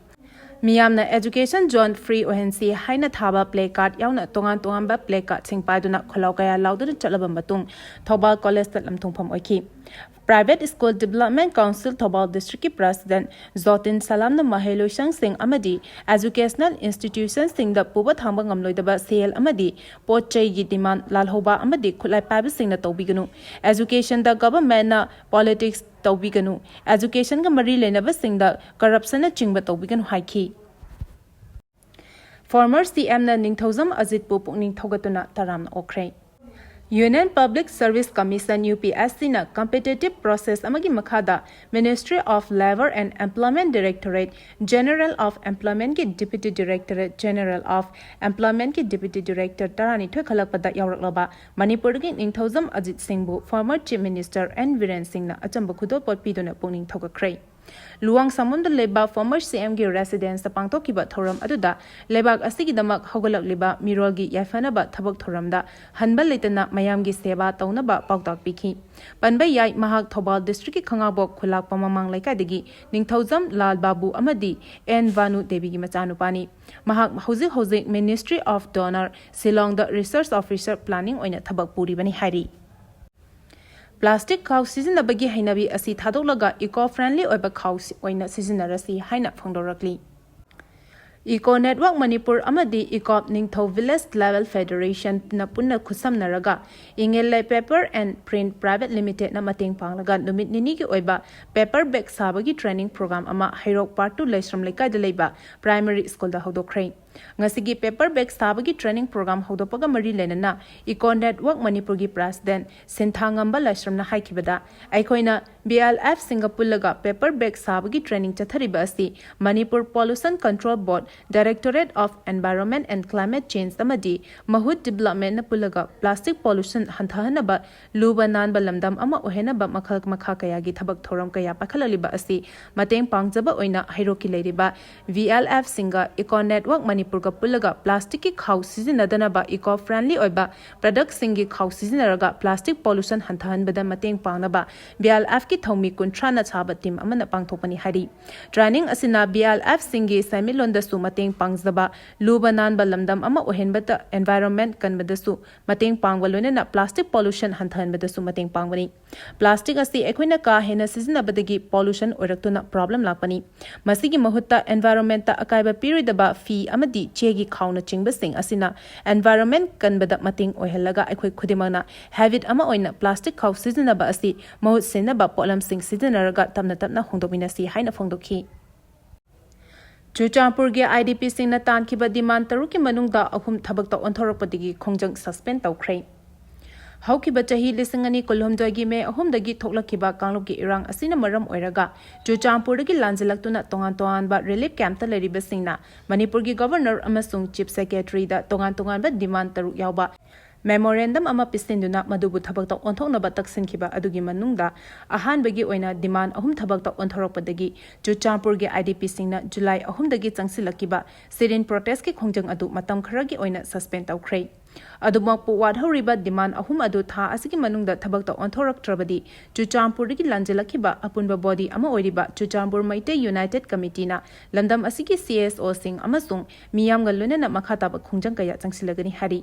ꯃꯤꯌꯥꯝꯅ Education Zone Free ꯑꯣꯏꯍꯟꯁꯤ ꯍꯥꯏꯅ ꯊꯥꯕ placard ꯌꯥꯎꯅ ꯇꯣꯉꯥꯟ ꯇꯣꯉꯥꯟꯕ placardsꯁꯤꯡ ꯄꯥꯏꯗꯨꯅ ꯈꯣꯜꯂꯥꯎ ꯀꯌꯥ ꯂꯥꯎꯗꯨꯅ ꯆꯠꯂꯕ ꯃꯇꯨꯡ ꯊꯧꯕꯥꯜ Collegeꯇ ꯂꯝꯊꯨꯡꯐꯝ ꯑꯣꯏꯈꯤ꯫ Private School Development Council Thoubal Districtꯀꯤ President ꯖꯣꯇꯤꯟ ꯁꯂꯥꯝꯅ ꯃꯍꯩꯂꯣꯏꯁꯪꯁꯤꯡ ꯑꯃꯗꯤ educational institutionꯁꯤꯡꯗ ꯄꯨꯕ ꯊꯥꯡꯕ ꯉꯝꯂꯣꯏꯗꯕ ꯁꯦꯜ ꯑꯃꯗꯤ ꯄꯣꯠ ꯆꯩꯒꯤ demand ꯂꯥꯜꯍꯧꯕ ꯑꯃꯗꯤ ꯈꯨꯠꯂꯥꯏ ꯄꯥꯏꯕꯁꯤꯡꯅ ꯇꯧꯕꯤꯒꯅꯨ, educationꯗ governmentꯅ politics ꯇꯧꯕꯤꯒꯅꯨ, educationꯒ ꯃꯔꯤ ꯂꯩꯅꯕꯁꯤꯡꯗ corruptionꯅꯆꯤꯡꯕ ꯇꯧꯕꯤꯒꯅꯨ ꯍꯥꯏꯈꯤ꯫ Former CMꯅ ꯅꯤꯡꯊꯧꯖꯝ ꯑꯖꯤꯠꯄꯨ ꯄꯨꯛꯅꯤꯡ ꯊꯧꯒꯠꯇꯨꯅ ꯇꯔꯥꯝꯅ ꯑꯣꯛꯈ꯭ꯔꯦ꯫ Union Public Service Commission, UPSCꯅ competitive process ꯑꯃꯒꯤ ꯃꯈꯥꯗ Ministry of Labour and Employment Directorate General of Employmentꯀꯤ Deputy Directorate General of Employmentꯀꯤ Deputy Director ꯇꯔꯥꯅꯤꯊꯣꯏ ꯈꯜꯂꯛꯄꯗ ꯌꯥꯎꯔꯛꯂꯕ ꯃꯅꯤꯄꯨꯔꯒꯤ ꯅꯤꯡꯊꯧꯖꯝ Ajit ꯁꯤꯡꯕꯨ former Chief Minister N Biren ꯁꯤꯡꯅ ꯑꯆꯝꯕ ꯈꯨꯗꯣꯜꯄꯣꯠ ꯄꯤꯗꯨꯅ ꯄꯨꯛꯅꯤꯡ ꯊꯧꯒꯠꯈ꯭ꯔꯦ꯫ ꯂꯨꯋꯥꯡꯁꯪꯕꯝꯗ ꯂꯩꯕ former CMꯒꯤ residenceꯇ ꯄꯥꯡꯊꯣꯛꯈꯤꯕ ꯊꯧꯔꯝ ꯑꯗꯨꯗ ꯂꯩꯕꯥꯛ ꯑꯁꯤꯒꯤꯗꯃꯛ ꯍꯧꯒꯠꯂꯛꯂꯤꯕ ꯃꯤꯔꯣꯜꯒꯤ ꯌꯥꯏꯐꯅꯕ ꯊꯕꯛ ꯊꯧꯔꯝꯗ ꯍꯟꯕ ꯂꯩꯇꯅ ꯃꯌꯥꯝꯒꯤ ꯁꯦꯕꯥ ꯇꯧꯅꯕ ꯄꯥꯎꯇꯥꯛ ꯄꯤꯈꯤ꯫ ꯄꯟꯕ ꯌꯥꯏ, ꯃꯍꯥꯛ ꯊꯧꯕꯥꯜ Districtꯀꯤ ꯈꯉꯥꯕꯣꯛ ꯈꯨꯂꯥꯛꯄ ꯃꯃꯥꯡ ꯂꯩꯀꯥꯏꯗꯒꯤ ꯅꯤꯡꯊꯧꯖꯝ ꯂꯥꯜ ꯕꯥꯕꯨ ꯑꯃꯗꯤ ꯑꯦꯟ ꯚꯥꯅꯨ ꯗꯦꯕꯤꯒꯤ ꯃꯆꯥꯅꯨꯄꯥꯅꯤ꯫ ꯃꯍꯥꯛ ꯍꯧꯖꯤꯛ ꯍꯧꯖꯤꯛ Ministry of Donor ꯁꯤꯂꯣꯡꯗ research officer planning ꯑꯣꯏꯅ ꯊꯕꯛ ꯄꯨꯔꯤꯕꯅꯤ ꯍꯥꯏꯔꯤ꯫ Plastic ꯈꯥꯎ ꯁꯤꯖꯤꯟꯅꯕꯒꯤ ꯍꯩꯅꯕꯤ ꯑꯁꯤ ꯊꯥꯗꯣꯛꯂꯒ eco friendly ꯑꯣꯏꯕ ꯈꯥꯎ ꯁꯤ-, ꯑꯣꯏꯅ ꯁꯤꯖꯤꯟꯅꯔꯁꯤ ꯍꯥꯏꯅ ꯐꯣꯡꯗꯣꯔꯛꯂꯤ꯫ Eco Network ꯃꯅꯤꯄꯨꯔ ꯑꯃꯗꯤ ꯏꯀꯣꯞ ꯅꯤꯡꯊꯧ Village Level Federationꯅ ꯄꯨꯟꯅ ꯈꯨꯠꯁꯝꯅꯔꯒ ꯏꯪꯉꯦꯜꯂꯩ Paper and Print Private Limitedꯅ ꯃꯇꯦꯡ ꯄꯥꯡꯂꯒ ꯅꯨꯃꯤꯠ ꯅꯤꯅꯤꯒꯤ ꯑꯣꯏꯕ paper bag ꯁꯥꯕꯒꯤ training program ꯑꯃ ꯍꯩꯔꯣꯛ Part two ꯂꯩꯁ꯭ꯔꯝ ꯂꯩꯀꯥꯏꯗ ꯂꯩꯕ primary schoolꯗ ꯍꯧꯗꯣꯛꯈ꯭ꯔꯦ꯫ ꯉꯁꯤꯒꯤ paper bag ꯁꯥꯕꯒꯤ training program ꯍꯧꯗꯣꯛꯄꯒ ꯃꯔꯤ ꯂꯩꯅꯅ Eco Network ꯃꯅꯤꯄꯨꯔꯒꯤ President ꯁꯤꯟꯊꯥꯉꯝꯕ ꯂꯥꯏꯁ꯭ꯔꯝꯅ ꯍꯥꯏꯈꯤꯕꯗ, ꯑꯩꯈꯣꯏꯅ BLFꯁꯤꯡꯒ ꯄꯨꯜꯂꯒ paper bag ꯁꯥꯕꯒꯤ training ꯆꯠꯊꯔꯤꯕ ꯑꯁꯤ Manipur Pollution Control Board, Directorate of Environment and Climate Change ꯑꯃꯗꯤ ꯃꯍꯨꯠ Developmentꯅ ꯄꯨꯜꯂꯒ plastic pollution ꯍꯟꯊꯍꯟꯅꯕ ꯂꯨꯕ ꯅꯥꯟꯕ ꯂꯝꯗꯝ ꯑꯃ ꯑꯣꯏꯍꯟꯅꯕ ꯃꯈꯜ ꯃꯈꯥ ꯀꯌꯥꯒꯤ ꯊꯕꯛ ꯊꯧꯔꯝ ꯀꯌꯥ ꯄꯥꯏꯈꯠꯂꯛꯂꯤꯕ ꯑꯁꯤ ꯃꯇꯦꯡ ꯄꯥꯡꯖꯕ ꯑꯣꯏꯅ ꯍꯩꯔꯣꯛꯀꯤ ꯂꯩꯔꯤꯕ VLFꯁꯤꯡꯒ Eco Network ꯃꯅꯤ ꯃꯅꯤꯄꯨꯔꯒ ꯄꯨꯜꯂꯒ ꯄ꯭ꯂꯥꯁꯇꯤꯛꯀꯤ ꯈꯥꯎ ꯁꯤꯖꯤꯟꯅꯗꯅꯕ eco friendly ꯑꯣꯏꯕ productꯁꯤꯡꯒꯤ ꯈꯥꯎ ꯁꯤꯖꯤꯟꯅꯔꯒ plastic pollution ꯍꯟꯊꯍꯟꯕꯗ ꯃꯇꯦꯡ ꯄꯥꯡꯅꯕ BLFꯀꯤ ꯊꯧꯃꯤ ꯀꯨꯟꯊ꯭ꯔꯥꯅ ꯁꯥꯕ team ꯑꯃꯅ ꯄꯥꯡꯊꯣꯛꯄꯅꯤ ꯍꯥꯏꯔꯤ꯫ Training ꯑꯁꯤꯅ BLFꯁꯤꯡꯒꯤ ꯁꯦꯟꯃꯤꯠꯂꯣꯟꯗꯁꯨ ꯃꯇꯦꯡ ꯄꯥꯡꯖꯕ, ꯂꯨꯕ ꯅꯥꯟꯕ ꯂꯝꯗꯝ ꯑꯃ ꯑꯣꯏꯍꯟꯕꯗ environment ꯀꯟꯕꯗꯁꯨ ꯃꯇꯦꯡ ꯄꯥꯡꯕ ꯂꯣꯏꯅꯅ plastic pollution ꯍꯟꯊꯍꯟꯕꯗꯁꯨ ꯃꯇꯦꯡ ꯄꯥꯡꯕꯅꯤ꯫ Plastic ꯑꯁꯤ ꯑꯩꯈꯣꯏꯅ ꯀꯥ ꯍꯦꯟꯅ ꯁꯤꯖꯤꯟꯅꯕꯗꯒꯤ pollution ꯑꯣꯏꯔꯛꯇꯨꯅ problem ꯂꯥꯛꯄꯅꯤ꯫ ꯃꯁꯤꯒꯤ ꯃꯍꯨꯠꯇ environmentꯇ ꯑꯀꯥꯏꯕ ꯄꯤꯔꯣꯏꯗꯕ ꯐꯤ ꯑꯃꯗꯤ ꯆꯦꯒꯤ ꯈꯥꯎꯅꯆꯤꯡꯕꯁꯤꯡ ꯑꯁꯤꯅ environment ꯀꯟꯕꯗ ꯃꯇꯦꯡ ꯑꯣꯏꯍꯜꯂꯒ ꯑꯩꯈꯣꯏ ꯈꯨꯗꯤꯡꯃꯛꯅ habit ꯑꯃ ꯑꯣꯏꯅ plastic ꯈꯥꯎ ꯁꯤꯖꯤꯟꯅꯕ ꯑꯁꯤ ꯃꯍꯨꯠ ꯁꯤꯟꯅꯕ ꯄꯣꯠꯂꯝꯁꯤꯡ ꯁꯤꯖꯤꯟꯅꯔꯒ ꯇꯞꯅ ꯇꯞꯅ ꯍꯣꯡꯗꯣꯛꯃꯤꯟꯅꯁꯤ ꯍꯥꯏꯅ ꯐꯣꯡꯗꯣꯛꯈꯤ꯫ ꯆꯨꯔꯆꯥꯟꯄꯨꯔꯒꯤ IDPꯁꯤꯡꯅ ꯇꯥꯟꯈꯤꯕ demand ꯇꯔꯨꯛꯀꯤ ꯃꯅꯨꯡꯗ ꯑꯍꯨꯝ ꯊꯕꯛꯇ ꯑꯣꯟꯊꯣꯔꯛꯄꯗꯒꯤ ꯈꯣꯡꯖꯪ suspend ꯇꯧꯈ꯭ꯔꯦ꯫ ꯍꯧꯈꯤꯕ ꯆꯍꯤ ꯂꯤꯁꯤꯡ ꯑꯅꯤ ꯀꯨꯟꯍꯨꯝꯗꯣꯏꯒꯤ ꯃꯦ ꯑꯍꯨꯝꯗꯒꯤ ꯊꯣꯛꯂꯛꯈꯤꯕ ꯀꯥꯡꯂꯨꯞꯀꯤ ꯏꯔꯥꯡ ꯑꯁꯤꯅ ꯃꯔꯝ ꯑꯣꯏꯔꯒ ꯆꯨꯔꯆꯥꯟꯄꯨꯔꯗꯒꯤ ꯂꯥꯟꯖꯤꯜꯂꯛꯇꯨꯅ ꯇꯣꯉꯥꯟ ꯇꯣꯉꯥꯟꯕ relief campꯇ ꯂꯩꯔꯤꯕꯁꯤꯡꯅ ꯃꯅꯤꯄꯨꯔꯒꯤ Governor ꯑꯃꯁꯨꯡ Chief Secretaryꯗ ꯇꯣꯉꯥꯟ ꯇꯣꯉꯥꯟꯕ demand ꯇꯔꯨꯛ ꯌꯥꯎꯕ memorandum ꯑꯃ ꯄꯤꯁꯤꯟꯗꯨꯅ ꯃꯗꯨꯕꯨ ꯊꯕꯛꯇ ꯑꯣꯟꯊꯣꯛꯅꯕ ꯇꯛꯁꯤꯟꯈꯤꯕ ꯑꯗꯨꯒꯤ ꯃꯅꯨꯡꯗ ꯑꯍꯥꯟꯕꯒꯤ ꯑꯣꯏꯅ demand ꯑꯍꯨꯝ ꯊꯕꯛꯇ ꯑꯣꯟꯊꯣꯔꯛꯄꯗꯒꯤ ꯆꯨꯔꯆꯥꯟꯄꯨꯔꯒꯤ IDPꯁꯤꯡꯅ ꯖꯨꯂꯥꯏ ꯑꯍꯨꯝꯗꯒꯤ ꯆꯪꯁꯤꯜꯂꯛꯈꯤꯕ sit-in protestꯀꯤ ꯈꯣꯡꯖꯪ ꯑꯗꯨ ꯃꯇꯝ ꯈꯔꯒꯤ ꯑꯣꯏꯅ suspend ꯇꯧꯈ꯭ꯔꯦ꯫ ꯑꯗꯨꯃꯛꯄꯨ ꯋꯥꯠꯍꯧꯔꯤꯕ demand ꯑꯍꯨꯝ ꯑꯗꯨ ꯊꯥ ꯑꯁꯤꯒꯤ ꯃꯅꯨꯡꯗ ꯊꯕꯛꯇ ꯑꯣꯟꯊꯣꯔꯛꯇ꯭ꯔꯕꯗꯤ ꯆꯨꯔꯆꯥꯟꯄꯨꯔꯗꯒꯤ ꯂꯥꯟꯖꯤꯜꯂꯛꯈꯤꯕ ꯑꯄꯨꯟꯕ body ꯑꯃ ꯑꯣꯏꯔꯤꯕ ꯆꯨꯔꯆꯥꯟꯄꯨꯔ ꯃꯩꯇꯩ United Committeeꯅ ꯂꯝꯗꯝ ꯑꯁꯤꯒꯤ CSOꯁꯤꯡ ꯑꯃꯁꯨꯡ ꯃꯤꯌꯥꯝꯒ ꯂꯣꯏꯅꯅ ꯃꯈꯥ ꯇꯥꯕ ꯈꯣꯡꯖꯪ ꯀꯌꯥ ꯆꯪꯁꯤꯜꯂꯒꯅꯤ ꯍꯥꯏꯔꯤ꯫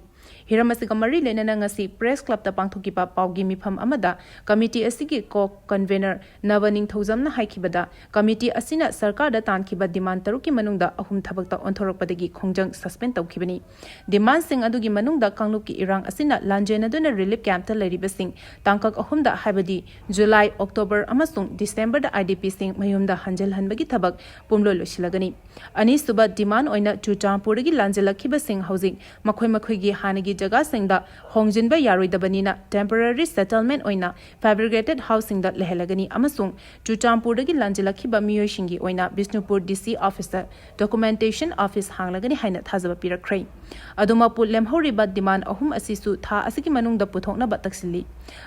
ꯍꯤꯔꯝ ꯑꯁꯤꯒ ꯃꯔꯤ ꯂꯩꯅꯅ ꯉꯁꯤ Press Clubꯇ ꯄꯥꯡꯊꯣꯛꯈꯤꯕ ꯄꯥꯎꯒꯤ ꯃꯤꯐꯝ ꯑꯃꯗ committee ꯑꯁꯤꯒꯤ co-convener ꯅꯕ ꯅꯤꯡꯊꯧꯖꯝꯅ ꯍꯥꯏꯈꯤꯕꯗ, committee ꯑꯁꯤꯅ ꯁꯔꯀꯥꯔꯗ ꯇꯥꯟꯈꯤꯕ demand ꯇꯔꯨꯛꯀꯤ ꯃꯅꯨꯡꯗ ꯑꯍꯨꯝ ꯊꯕꯛꯇ ꯑꯣꯟꯊꯣꯔꯛꯄꯗꯒꯤ ꯈꯣꯡꯖꯪ suspend ꯇꯧꯈꯤꯕꯅꯤ꯫ Demandꯁꯤꯡ ꯑꯗꯨꯒꯤ ꯃꯅꯨꯡꯗ ꯀꯥꯡꯂꯨꯞꯀꯤ ꯏꯔꯥꯡ ꯑꯁꯤꯅ ꯂꯥꯟꯖꯦꯟꯅꯗꯨꯅ relief campꯇ ꯂꯩꯔꯤꯕꯁꯤꯡ ꯇꯥꯡꯀꯛ ꯑꯍꯨꯝꯗ, ꯍꯥꯏꯕꯗꯤ ꯖꯨꯂꯥꯏ, ꯑꯣꯛꯇꯣꯕꯔ ꯑꯃꯁꯨꯡ ꯗꯤꯁꯦꯝꯕꯔꯗ IDPꯁꯤꯡ ꯃꯌꯨꯝꯗ ꯍꯟꯖꯤꯜꯍꯟꯕꯒꯤ ꯊꯕꯛ ꯄꯨꯝꯂꯣꯏ ꯂꯣꯏꯁꯤꯜꯂꯒꯅꯤ꯫ ꯑꯅꯤꯁꯨꯕ demand ꯑꯣꯏꯅ ꯆꯨꯔꯆꯥꯟꯄꯨꯔꯗꯒꯤ ꯂꯥꯟꯖꯤꯜꯂꯛꯈꯤꯕꯁꯤꯡ ꯍꯧꯖꯤꯛ ꯃꯈꯣꯏ ꯃꯈꯣꯏꯒꯤ ꯍꯥꯟꯅꯒꯤ ꯖꯒꯥꯁꯤꯡꯗ ꯍꯣꯡꯖꯤꯟꯕ ꯌꯥꯔꯣꯏꯗꯕꯅꯤꯅ temporary settlement ꯑꯣꯏꯅ fabricated houseꯁꯤꯡꯗ ꯂꯩꯍꯜꯂꯒꯅꯤ ꯑꯃꯁꯨꯡ ꯆꯨꯔꯆꯥꯟꯄꯨꯔꯗꯒꯤ ꯂꯥꯟꯖꯤꯜꯂꯛꯈꯤꯕ ꯃꯤꯑꯣꯏꯁꯤꯡꯒꯤ ꯑꯣꯏꯅ ꯕꯤꯁꯅꯨꯄꯨꯔ DC officeꯇ documentation office ꯍꯥꯡꯂꯒꯅꯤ ꯍꯥꯏꯅ ꯊꯥꯖꯕ ꯄꯤꯔꯛꯈ꯭ꯔꯦ꯫ ꯑꯗꯨꯃꯛꯄꯨ ꯂꯦꯝꯍꯧꯔꯤꯕ demand ꯑꯍꯨꯝ ꯑꯁꯤꯁꯨ ꯊꯥ ꯑꯁꯤꯒꯤ ꯃꯅꯨꯡꯗ ꯄꯨꯊꯣꯛꯅꯕ ꯇꯛꯁꯤꯜꯂꯤ꯫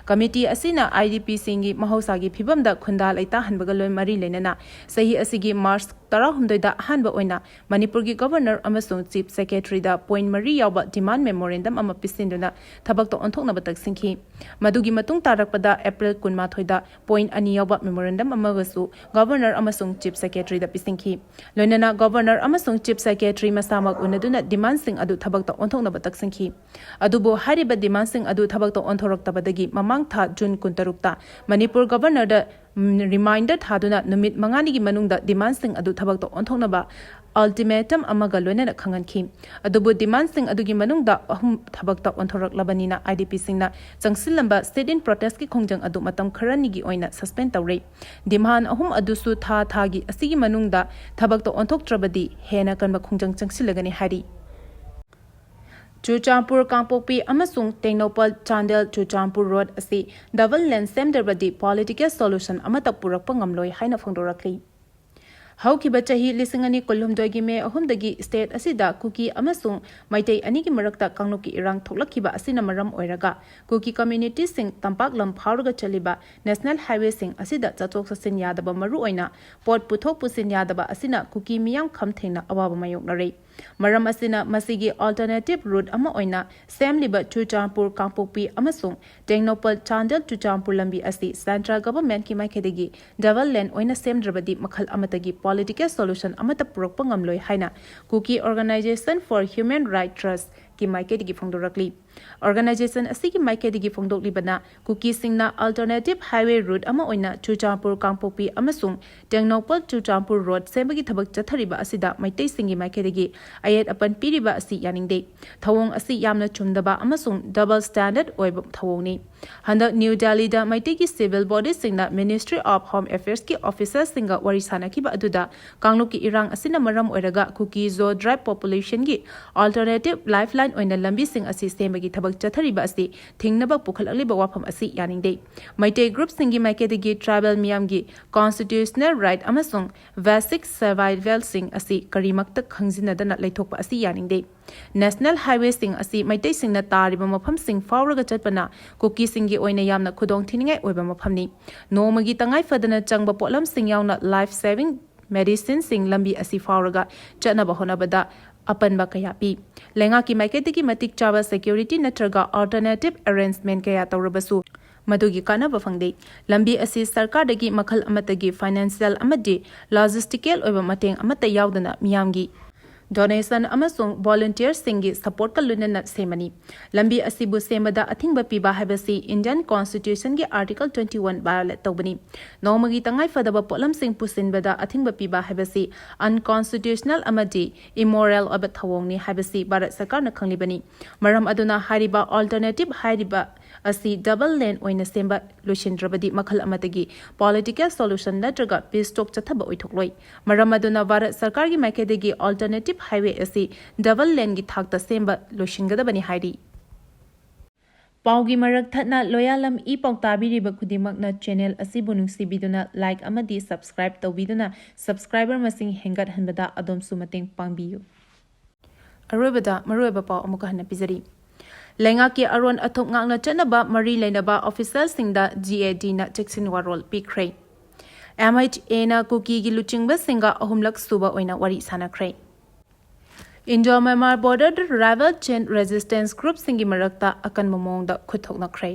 ꯀꯃꯤꯇꯤ ꯑꯁꯤꯅ IDPꯁꯤꯡꯒꯤ ꯃꯍꯧꯁꯥꯒꯤ ꯐꯤꯕꯝꯗ ꯈꯨꯟꯗꯥ ꯂꯩꯇꯥꯍꯟꯕꯒ ꯂꯣꯏ ꯃꯔꯤ ꯂꯩꯅꯅ ꯆꯍꯤ ꯑꯁꯤꯒꯤ ꯃꯥꯔꯆ ꯇꯔꯥꯍꯨꯝꯗꯣꯏꯗ ꯑꯍꯥꯟꯕ ꯑꯣꯏꯅ ꯃꯅꯤꯄꯨꯔꯒꯤ Governor ꯑꯃꯁꯨꯡ Chief Secretaryꯗ point ꯃꯔꯤ ꯌꯥꯎꯕ demand memorandum ꯑꯃ ꯄꯤꯁꯤꯟꯗꯨꯅ ꯊꯕꯛꯇ ꯑꯣꯟꯊꯣꯛꯅꯕ ꯇꯛꯁꯤꯟꯈꯤ꯫ ꯃꯗꯨꯒꯤ ꯃꯇꯨꯡ ꯇꯥꯔꯛꯄꯗ ꯑꯦꯄ꯭ꯔꯤꯜ ꯀꯨꯟꯃꯥꯊꯣꯏꯗ point ꯑꯅꯤ ꯌꯥꯎꯕ memorandum ꯑꯃꯒꯁꯨ Governor ꯑꯃꯁꯨꯡ Chief Secretaryꯗ ꯄꯤꯁꯤꯟꯈꯤ꯫ ꯂꯣꯏꯅꯅ Governor ꯑꯃꯁꯨꯡ Chief Secretary ꯃꯁꯥꯃꯛ ꯎꯅꯗꯨꯅ demandꯁꯤꯡ ꯑꯗꯨ ꯊꯕꯛꯇ ꯑꯣꯟꯊꯣꯛꯅꯕ ꯇꯛꯁꯤꯟꯈꯤ꯫ ꯑꯗꯨꯕꯨ ꯍꯥꯏꯔꯤꯕ demandꯁꯤꯡ ꯑꯗꯨ ꯊꯕꯛꯇ ꯑꯣꯟꯊꯣꯔꯛꯇꯕꯗꯒꯤ ꯃꯃꯥꯡ ꯊꯥ ꯖꯨꯟ ꯀꯨꯟꯇꯔꯨꯛꯇ ꯃꯅꯤꯄꯨꯔ Governorꯗ ꯎꯝ, reminder ꯊꯥꯗꯨꯅ ꯅꯨꯃꯤꯠ ꯃꯉꯥꯅꯤꯒꯤ ꯃꯅꯨꯡꯗ demandꯁꯤꯡ ꯑꯗꯨ ꯊꯕꯛꯇ ꯑꯣꯟꯊꯣꯛꯅꯕ ultimatum ꯑꯃꯒ ꯂꯣꯏꯅꯅ ꯈꯪꯍꯟꯈꯤ꯫ ꯑꯗꯨꯕꯨ demandꯁꯤꯡ ꯑꯗꯨꯒꯤ ꯃꯅꯨꯡꯗ ꯑꯍꯨꯝ ꯊꯕꯛꯇ ꯑꯣꯟꯊꯣꯔꯛꯂꯕꯅꯤꯅ IDPꯁꯤꯡꯅ ꯆꯪꯁꯤꯜꯂꯝꯕ sit-in protestꯀꯤ ꯈꯣꯡꯖꯪ ꯑꯗꯨ ꯃꯇꯝ ꯈꯔꯅꯤꯒꯤ ꯑꯣꯏꯅ suspend ꯇꯧꯔꯦ꯫ Demand ꯑꯍꯨꯝ ꯑꯗꯨꯁꯨ ꯊꯥ ꯊꯥꯒꯤ ꯑꯁꯤꯒꯤ ꯃꯅꯨꯡꯗ ꯊꯕꯛꯇ ꯑꯣꯟꯊꯣꯛꯇ꯭ꯔꯕꯗꯤ ꯍꯦꯟꯅ ꯀꯟꯕ ꯈꯣꯡꯖꯪ ꯆꯪꯁꯤꯜꯂꯒꯅꯤ ꯍꯥꯏꯔꯤ꯫ ꯆꯨꯔꯆꯥꯟꯄꯨꯔ ꯀꯥꯡꯄꯣꯛꯄꯤ ꯑꯃꯁꯨꯡ ꯇꯦꯡꯅꯧꯄꯜ ꯆꯥꯟꯗꯦꯜ ꯆꯨꯔꯆꯥꯟꯄꯨꯔ road ꯑꯁꯤ double lane ꯁꯦꯝꯗ꯭ꯔꯕꯗꯤ political solution ꯑꯃꯠꯇ ꯄꯨꯔꯛꯄ ꯉꯝꯂꯣꯏ ꯍꯥꯏꯅ ꯐꯣꯡꯗꯣꯔꯛꯂꯤ꯫ ꯍꯧꯈꯤꯕ ꯆꯍꯤ ꯂꯤꯁꯤꯡ ꯑꯅꯤ ꯀꯨꯟꯍꯨꯝꯗꯣꯏꯒꯤ ꯃꯦ ꯑꯍꯨꯝꯗꯒꯤ state ꯑꯁꯤꯗ ꯀꯨꯀꯤ ꯑꯃꯁꯨꯡ ꯃꯩꯇꯩ ꯑꯅꯤꯒꯤ ꯃꯔꯛꯇ ꯀꯥꯡꯂꯨꯞꯀꯤ ꯏꯔꯥꯡ ꯊꯣꯛꯂꯛꯈꯤꯕ ꯑꯁꯤꯅ ꯃꯔꯝ ꯑꯣꯏꯔꯒ ꯀꯨꯀꯤ communityꯁꯤꯡ ꯇꯝꯄꯥꯛ ꯂꯝ ꯐꯥꯎꯔꯒ ꯆꯠꯂꯤꯕ national highwayꯁꯤꯡ ꯑꯁꯤꯗ ꯆꯠꯊꯣꯛ ꯆꯠꯁꯤꯟ ꯌꯥꯗꯕ, ꯃꯔꯨꯑꯣꯏꯅ ꯄꯣꯠ ꯄꯨꯊꯣꯛ ꯄꯨꯁꯤꯟ ꯌꯥꯗꯕ ꯑꯁꯤꯅ ꯀꯨꯀꯤ ꯃꯤꯌꯥꯝ ꯈꯝ ꯊꯦꯡꯅ ꯑꯋꯥꯕ ꯃꯥꯌꯣꯛꯅꯔꯤ꯫ ꯃꯔꯝ ꯑꯁꯤꯅ ꯃꯁꯤꯒꯤ alternative route ꯑꯃ ꯑꯣꯏꯅ ꯁꯦꯝꯂꯤꯕ ꯆꯨꯔꯆꯥꯟꯄꯨꯔ ꯀꯥꯡꯄꯣꯛꯄꯤ ꯑꯃꯁꯨꯡ ꯇꯦꯡꯅꯧꯄꯜ ꯆꯥꯟꯗꯦꯜ ꯆꯨꯔꯆꯥꯟꯄꯨꯔ ꯂꯝꯕꯤ ꯑꯁꯤ central governmentꯀꯤ ꯃꯥꯏꯀꯩꯗꯒꯤ double lane ꯑꯣꯏꯅ ꯁꯦꯝꯗ꯭ꯔꯕꯗꯤ ꯃꯈꯜ ꯑꯃꯠꯇꯒꯤ political solution ꯑꯃꯠꯇ ꯄꯨꯔꯛꯄ ꯉꯝꯂꯣꯏ ꯍꯥꯏꯅ Kuki Organisation for Human Rights Trustꯀꯤ ꯃꯥꯏꯀꯩꯗꯒꯤ ꯐꯣꯡꯗꯣꯔꯛꯂꯤ꯫ Organisation ꯑꯁꯤꯒꯤ ꯃꯥꯏꯀꯩꯗꯒꯤ ꯐꯣꯡꯗꯣꯛꯂꯤꯕꯅ ꯀꯨꯀꯤꯁꯤꯡꯅ alternative highway route ꯑꯃ ꯑꯣꯏꯅ ꯆꯨꯔꯆꯥꯟꯄꯨꯔ ꯀꯥꯡꯄꯣꯛꯄꯤ ꯑꯃꯁꯨꯡ ꯇꯦꯡꯅꯧꯄꯜ ꯆꯨꯔꯆꯥꯟꯄꯨꯔ road ꯁꯦꯝꯕꯒꯤ ꯊꯕꯛ ꯆꯠꯊꯔꯤꯕ ꯑꯁꯤꯗ ꯃꯩꯇꯩꯁꯤꯡꯒꯤ ꯃꯥꯏꯀꯩꯗꯒꯤ ꯑꯌꯦꯠ ꯑꯄꯟ ꯄꯤꯔꯤꯕ ꯑꯁꯤ ꯌꯥꯅꯤꯡꯗꯦ꯫ ꯊꯧꯑꯣꯡ ꯑꯁꯤ ꯌꯥꯝꯅ ꯆꯨꯝꯗꯕ ꯑꯃꯁꯨꯡ double standard ꯑꯣꯏꯕ ꯊꯧꯑꯣꯡꯅꯤ꯫ ꯍꯟꯗꯛ ꯅ꯭ꯌꯨ ꯗꯦꯜꯂꯤꯗ ꯃꯩꯇꯩꯒꯤ civil bodyꯁꯤꯡꯅ Ministry of Home Affairsꯀꯤ officerꯁꯤꯡꯒ ꯋꯥꯔꯤ ꯁꯥꯅꯈꯤꯕ ꯑꯗꯨꯗ ꯀꯥꯡꯂꯨꯞꯀꯤ ꯏꯔꯥꯡ ꯑꯁꯤꯅ ꯃꯔꯝ ꯑꯣꯏꯔꯒ ꯀꯨꯀꯤ ꯖꯣ tribe populationꯒꯤ alternative lifeline ꯑꯣꯏꯅ ꯂꯝꯕꯤꯁꯤꯡ ꯑꯁꯤ ꯁꯦꯝꯕꯒꯤ ꯊꯕꯛ ꯆꯠꯊꯔꯤꯕ ꯑꯁꯤ ꯊꯤꯡꯅꯕ ꯄꯨꯈꯠꯂꯛꯂꯤꯕ ꯋꯥꯐꯝ ꯑꯁꯤ ꯌꯥꯅꯤꯡꯗꯦ꯫ ꯃꯩꯇꯩ ꯒ꯭ꯔꯨꯞꯁꯤꯡꯒꯤ ꯃꯥꯏꯀꯩꯗꯒꯤ ꯇ꯭ꯔꯥꯏꯕꯦꯜ ꯃꯤꯌꯥꯝꯒꯤ ꯀꯣꯟꯁꯇꯤꯇ꯭ꯌꯨꯁꯅꯦꯜ ꯔꯥꯏꯠ ꯑꯃꯁꯨꯡ ꯕꯦꯁꯤꯛ ꯁꯔꯚꯥꯏꯚꯦꯜꯁꯤꯡ ꯑꯁꯤ ꯀꯔꯤꯃꯛꯇ ꯈꯪꯖꯤꯟꯅꯗꯅ ꯂꯩꯊꯣꯛꯄ ꯑꯁꯤ ꯌꯥꯅꯤꯡꯗꯦ꯫ ꯅꯦꯁꯅꯦꯜ ꯍꯥꯏꯋꯦꯁꯤꯡ ꯑꯁꯤ ꯃꯩꯇꯩꯁꯤꯡꯅ ꯇꯥꯔꯤꯕ ꯃꯐꯝꯁꯤꯡ ꯐꯥꯎꯔꯒ ꯆꯠꯄꯅ ꯀꯨꯀꯤꯁꯤꯡꯒꯤ ꯑꯣꯏꯅ ꯌꯥꯝꯅ ꯈꯨꯗꯣꯡ ꯊꯤꯅꯤꯡꯉꯥꯏ ꯑꯣꯏꯕ ꯃꯐꯝꯅꯤ꯫ ꯅꯣꯡꯃꯒꯤ ꯇꯉꯥꯏ ꯐꯗꯅ ꯆꯪꯕ ꯄꯣꯠꯂꯝꯁꯤꯡ ꯌꯥꯎꯅ ꯂꯥꯏꯐ ꯁꯦꯚꯤꯡ ꯃꯦꯗꯤꯁꯤꯟꯁꯤꯡ ꯂꯝꯕꯤ ꯑꯁꯤ ꯐꯥꯎꯔꯒ ꯆꯠꯅꯕ ꯍꯣꯠꯅꯕꯗ ꯑꯄꯟꯕ ꯀꯌꯥ ꯄꯤ꯫ ꯂꯩꯉꯥꯛꯀꯤ ꯃꯥꯏꯀꯩꯗꯒꯤ ꯃꯇꯤꯛ ꯆꯥꯕ ꯁꯦꯀ꯭ꯌꯨꯔꯤꯇꯤ ꯅꯠꯇ꯭ꯔꯒ ꯑꯜꯇꯔꯅꯦꯇꯤꯚ ꯑꯦꯔꯦꯟꯖꯃꯦꯟ ꯀꯌꯥ ꯇꯧꯔꯕꯁꯨ ꯃꯗꯨꯒꯤ ꯀꯥꯟꯅꯕ ꯐꯪꯗꯦ꯫ ꯂꯝꯕꯤ ꯑꯁꯤ ꯁꯔꯀꯥꯔꯗꯒꯤ ꯃꯈꯜ ꯑꯃꯠꯇꯒꯤ ꯐꯥꯏꯅꯥꯟꯁꯤꯌꯦꯜ ꯑꯃꯗꯤ ꯂꯣꯖꯤꯁꯇꯤꯀꯦꯜ ꯑꯣꯏꯕ ꯃꯇꯦꯡ ꯑꯃꯠꯇ ꯌꯥꯎꯗꯅ ꯃꯤꯌꯥꯝꯒꯤ ꯗꯣꯅꯦꯁꯟ ꯑꯃꯁꯨꯡ ꯚꯣꯂꯨꯟꯇꯤꯌꯔꯁꯤꯡꯒꯤ ꯁꯄꯣꯔꯠꯀ ꯂꯣꯏꯅꯅ ꯁꯦꯝꯕꯅꯤ꯫ ꯂꯝꯕꯤ ꯑꯁꯤꯕꯨ ꯁꯦꯝꯕꯗ ꯑꯊꯤꯡꯕ ꯄꯤꯕ ꯍꯥꯏꯕꯁꯤ ꯏꯟꯗꯤꯌꯟ ꯀꯣꯟꯁꯇꯤꯇ꯭ꯌꯨꯁꯟꯒꯤ ꯑꯥꯔꯇꯤꯀꯜ ꯇ꯭ꯋꯦꯟꯇꯤ ꯋꯥꯟ ꯚꯥꯏꯑꯣꯂꯦꯠ ꯇꯧꯕꯅꯤ꯫ ꯅꯣꯡꯃꯒꯤ ꯇꯉꯥꯏ ꯐꯗꯕ ꯄꯣꯠꯂꯝꯁꯤꯡ ꯄꯨꯁꯤꯟꯕꯗ ꯑꯊꯤꯡꯕ ꯄꯤꯕ ꯍꯥꯏꯕꯁꯤ ꯑꯟꯀꯣꯟꯁꯇꯤꯇ꯭ꯌꯨꯁꯅꯦꯜ ꯑꯃꯗꯤ ꯏꯃꯣꯔꯦꯜ ꯑꯣꯏꯕ ꯊꯧꯑꯣꯡꯅꯤ ꯍꯥꯏꯕꯁꯤ ꯚꯥꯔꯠ ꯁꯔꯀꯥꯔꯅ ꯈꯪꯂꯤꯕꯅꯤ꯫ ꯃꯔꯝ ꯑꯗꯨꯅ ꯍꯥꯏꯔꯤꯕ ꯑꯜꯇꯔꯅꯦꯇꯤꯚ ꯍꯥꯏꯔꯤꯕ ꯑꯁꯤ ꯗꯕꯜ ꯂꯦꯟ ꯑꯣꯏꯅ ꯁꯦꯝꯕ ꯂꯣꯏꯁꯤꯟꯗ꯭ꯔꯕꯗꯤ ꯃꯈꯜ ꯑꯃꯠꯇꯒꯤ ꯄꯣꯂꯤꯇꯤꯀꯦꯜ ꯁꯣꯂꯨꯁꯟ ꯅꯠꯇ꯭ꯔꯒ ꯄꯤꯁ ꯇꯣꯛ ꯆꯠꯊꯕ ꯑꯣꯏꯊꯣꯛꯂꯣꯏ꯫ ꯃꯔꯝ ꯑꯗꯨꯅ ꯚꯥꯔꯠ ꯁꯔꯀꯥꯔꯒꯤ ꯃꯥꯏꯀꯩꯗꯒꯤ ꯑꯜꯇꯔꯅꯦꯇꯤꯚ ꯍꯥꯏꯋꯦ ꯑꯁꯤ ꯗꯕꯜ ꯂꯦꯟꯒꯤ ꯊꯥꯛꯇ ꯁꯦꯝꯕ ꯂꯣꯏꯁꯤꯟꯒꯗꯕꯅꯤ ꯍꯥꯏꯔꯤ꯫ ꯄꯥꯎꯒꯤ ꯃꯔꯛ ꯊꯠꯅ ꯂꯣꯌꯥꯂꯝ ꯏ ꯄꯥꯎ ꯇꯥꯕꯤꯔꯤꯕ ꯈꯨꯗꯤꯡꯃꯛꯅ ꯆꯦꯅꯦꯜ ꯑꯁꯤꯕꯨ ꯅꯨꯡꯁꯤꯕꯤꯗꯨꯅ ꯂꯥꯏꯛ ꯑꯃꯗꯤ ꯁꯕꯁꯀ꯭ꯔꯥꯏꯕ ꯇꯧꯕꯤꯗꯨꯅ ꯁꯕꯁꯀ꯭ꯔꯥꯏꯕꯔ ꯃꯁꯤꯡ ꯍꯦꯟꯒꯠꯍꯟꯕꯗ ꯑꯗꯣꯝꯁꯨ ꯃꯇꯦꯡ ꯄꯥꯡꯕꯤꯌꯨ꯫ ꯑꯔꯣꯏꯕꯗ ꯃꯔꯨꯑꯣꯏꯕ ꯄꯥꯎ ꯑꯃꯨꯛꯀ ꯍꯟꯅ ꯄꯤꯖꯔꯤ꯫ ꯂꯩꯉꯥꯛꯀꯤ ꯑꯔꯣꯟ ꯑꯊꯨꯞ ꯉꯥꯛꯅ ꯆꯠꯅꯕ ꯃꯔꯤ ꯂꯩꯅꯕ ꯑꯣꯐꯤꯁꯤꯌꯦꯜꯁꯤꯡꯗ ꯖꯤ ꯑꯦ ꯗꯤꯅ ꯆꯦꯛꯁꯤꯟ ꯋꯥꯔꯣꯜ ꯄꯤꯈ꯭ꯔꯦ꯫ ꯑꯦꯝ ꯑꯩꯆ ꯑꯦꯅ ꯀꯨꯀꯤꯒꯤ ꯂꯨꯆꯤꯡꯕꯁꯤꯡꯒ ꯑꯍꯨꯝꯂꯛ ꯁꯨꯕ ꯑꯣꯏꯅ ꯋꯥꯔꯤ ꯁꯥꯅꯈ꯭ꯔꯦ꯫ ꯏꯟꯗꯣ ꯃ꯭ꯌꯥꯟꯃꯥꯔ ꯕꯣꯔꯗꯔꯗ ꯔꯥꯏꯕꯦꯜ ꯆꯦꯟ ꯔꯦꯖꯤꯁꯇꯦꯟꯁ ꯒ꯭ꯔꯨꯞꯁꯤꯡꯒꯤ ꯃꯔꯛꯇ ꯑꯀꯟꯕ ꯃꯑꯣꯡꯗ ꯈꯨꯠꯊꯣꯛꯅꯈ꯭ꯔꯦ꯫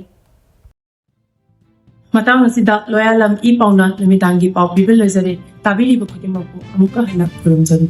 ꯃꯇꯥꯡ ꯑꯁꯤꯗ ꯂꯣꯌꯥꯂꯝ ꯏ ꯄꯥꯎꯅ ꯅꯨꯃꯤꯗꯥꯡꯒꯤ ꯄꯥꯎ ꯄꯤꯕ ꯂꯣꯏꯖꯔꯦ꯫ ꯇꯥꯕꯤꯔꯤꯕ ꯈꯨꯗꯤꯡꯃꯛꯄꯨ ꯑꯃꯨꯛꯀ ꯍꯟꯅ ꯈꯨꯔꯨꯝꯖꯔꯤ꯫